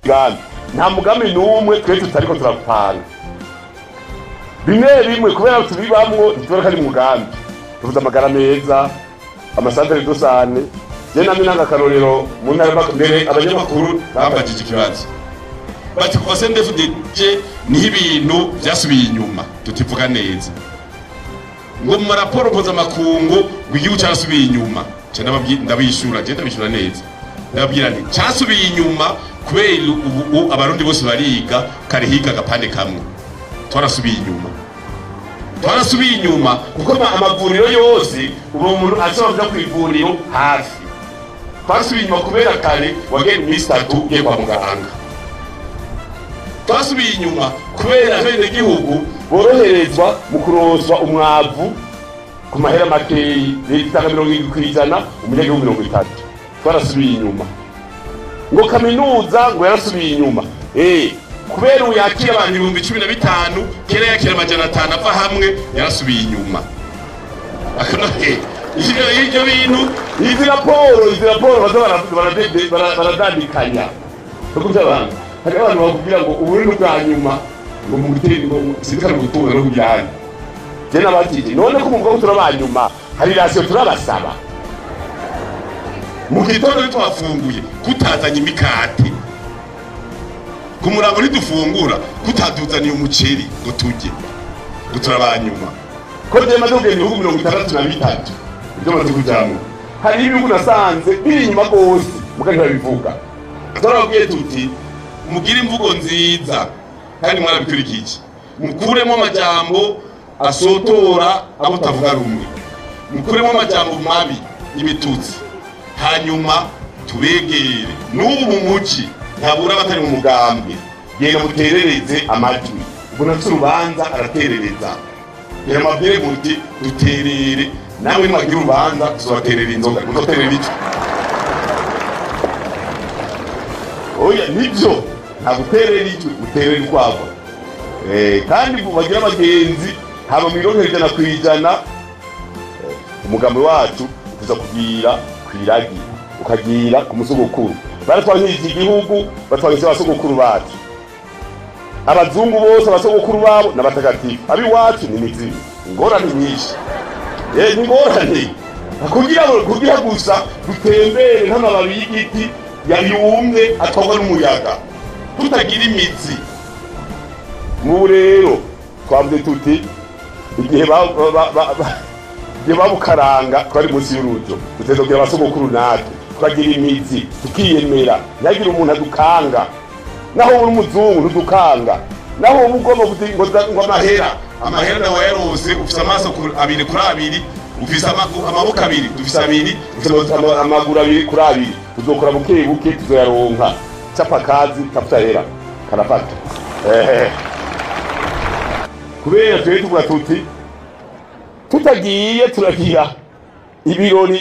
Migambi, nta mugambi n'umwe twe tutariko turapanga. Bimwe bimwe kubera tubibamwo ntitubona ko ari mugambi. Tuvuze amagara meza, ama centres de santé. Je namwe nanga akarorero mu ntara mbere abanyamakuru bambajije ikibazo bati kuva CNDD-FDD niho ibintu byasubiye inyuma, tutivuga neza ngo mu maraporo mpuzamakungu ngo igihugu cyarasubiye inyuma. Ndabishura, je ndabishura neza, ndababwira nti cyasubiye inyuma kubera ubu Abarundi bose bariga, kare higa agapande kamwe. Twarasubiye inyuma, twarasubiye inyuma kuko amavuriro yose ubu umuntu ashobora kuja kw'ivuriro hafi. Twasubiye inyuma kubera kare wagenda iminsi 3 ugiye kwa muganga. Twasubiye inyuma kubera abenegihugu boroherezwa mu kuronswa umwavu ku mahera makeyi, leta itanga 70%, umunyagihugu 30. Twarasubiye inyuma ngo kaminuza ngo yarasubiye inyuma kubera ubu yakira abantu 15,000, kera yakira 500 ava hamwe, yarasubiye inyuma. Ibyo bintu izi raporo baza baradandikanya. Hari abantu bakubwira ngo uburundi bwa nyuma ngo mu gutera ngo sinzikana gutunga no kujyana. Je nabatije none ko muvuga ko turabanyuma, hari ration turabasaba. Mu gitondo twafunguye kutazanye imikate, ku murango ntidufungura kutaduzaniye umuceri ngo turye, ngo turabanyuma. Ko byemaze kugenda ibihugu 63 ibyo maze kujyamo, hari ibihugu nasanze biri inyuma rwose mugari babivuga. Turababwiye tuti mugire imvugo nziza kandi mwarabikurikije, mukuremo amajambo asotora abo tavuga rumwe, mukuremo amajambo mabi y'ibitutsi, hanyuma tubegere. N'ubu mu muci ntabura abatari mu mugambwe, genda muterereze amajwi. Ubwo nafise urubanza araterereza, genda mabwire muti duterere, nawe niwagira urubanza tuzobaterera inzoga, muzoterera iki? Oya nibyo, nta guterera ijwi, guterera urwagwa. Kandi bagira abagenzi haba 100%. Umugambi wacu tuza kugira kwiragi, ukagira ku musogokuru. Baratwankije igihugu, batwankije abasogokuru bacu. Abazungu bose abasogokuru babo n'abatagatifu, abiwacu ni mizimu. Ingorane nyinshi, ingorane kugira gusa dutembere nk'amababi y'igiti yayumye atwarwa n'umuyaga, tutagira imizi. Mu rero twavuze tuti igihe babukaranga twari munsi y'urujo, tutezogera abasogokuru natwe tukagira imizi, tukiyemera, ntihagire umuntu adukanga. Naho uri umuzungu ntudukanga, naho uba ugomba ngo amahera amahera nawe yarose. Ufise amaso abiri kuri abiri, ufise amaboko abiri, dufise abiri, ufise amaguru abiri kuri abiri, tuzokora buke buke tuzoyaronka. Chapa kazi tafuta hera karafata. Kubera twe tuvuga tuti tutagiye turagira ibirori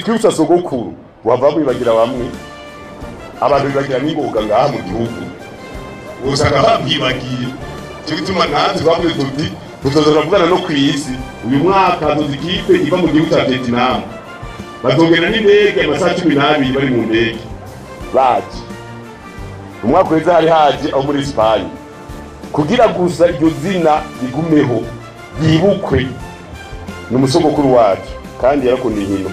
twibutsa sogokuru, wava bibagira bamwe abantu bibagira n'ingoga ngaha mu gihugu, usanga bamwibagiye. Cyo gituma natwe twavuze tuti tuzoza turavugana no kw'isi. Uyu mwaka tuzi ikipe iva mu gihugu cya Vietnam, bazongera n'indege amasaha 12 bari mu ndege baje. Umwaka uheze hari haje abo muri Espagne, kugira gusa iryo zina rigumeho ryibukwe. Ni umusogokuru wacu kandi yarakunda inkino.